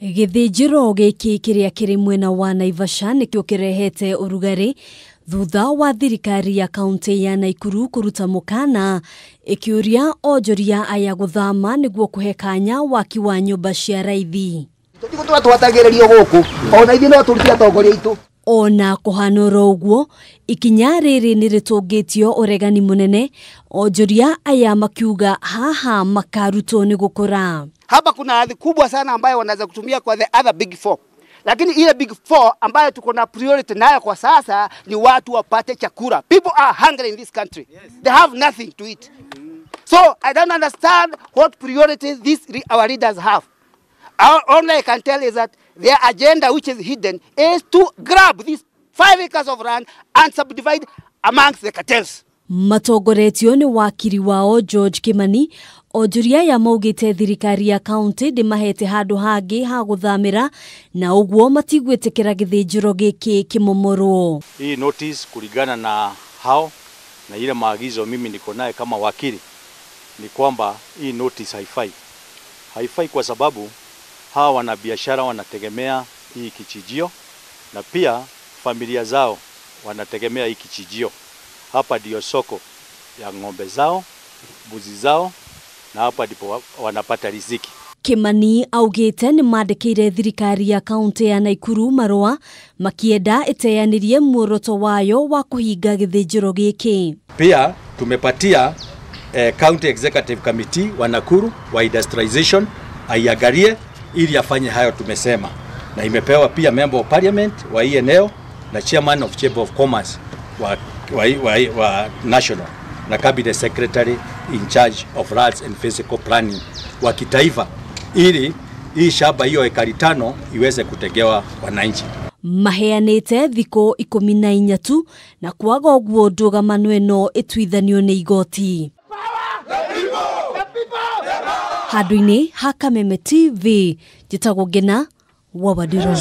Gĩthĩnjĩro gĩkĩ kĩrĩa kĩrĩ mwena wa Naivasha nĩkĩo kĩrehete ũrugarĩ thutha wa thirikari ya kaunti ya Nakuru kũruta mũkana ĩkĩũria onjoria aya gũthama nĩguo kũhe kanya waki wa nyũmba cia raithi. Tũtigũtũra twatagĩrĩrio gũkũ ona ithuĩ no tũrutire atongoria aitũ. Ona kũhana oro ũguo, ikinya rĩrĩ nĩ rĩtũngĩtio ũregani mũnene, onjoria aya makiuga haha makarutwo nĩ gũkũra. Hapa kuna ardhi kubwa sana ambayo wanaweza kutumia kwa the other big four. Lakini ile big four ambayo tuko na priority nayo kwa sasa ni watu wapate chakula. People are hungry in this country. Yes. They have nothing to eat. So I don't understand what priority these our leaders have. All I can tell is that their agenda, which is hidden, is to grab these 5 acres of land and subdivide amongst the cartels. Matongoretio nĩ wakiri wao George Kimani, onjoria aya maugĩte thirikari ya kaunti ndĩmahete handũ hangĩ ha gũthamĩra na ũguo matigwĩtĩkĩra gĩthĩnjĩro gĩkĩ kĩmomorwo. Hii notice kulingana na hao na ile maagizo mimi niko naye kama wakili ni kwamba hii notice haifai. Haifai kwa sababu hawa wanabiashara wanategemea hii kichijio na pia familia zao wanategemea hii kichijio. Hapa ndio soko ya ng'ombe zao, mbuzi zao na hapa ndipo wanapata riziki. Kimani augĩte nĩ mandĩkĩire thirikari ya kaunti ya Nakuru marũa makienda ĩteanĩrie muoroto wayo wa kũhinga gĩthĩnjĩro gĩkĩ. Pia tumepatia County Executive Committee wa Nakuru wa industrialization aiangalie ili afanye hayo tumesema, na imepewa pia Member of Parliament wa hii eneo na Chairman of Chamber of Commerce wa National na Cabinet Secretary in charge of Lands and Physical Planning wa kitaifa ili hii shamba hiyo ekari 5 iweze kutegewa wananchi. Maheanĩte thikũ 14 tu na kwaga ũguo ndũgamano ĩno ĩtuithanio nĩ igoti. Handũ-inĩ ha Kameme TV, njĩtagwo Ngina wa Wandirũ.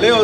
Leo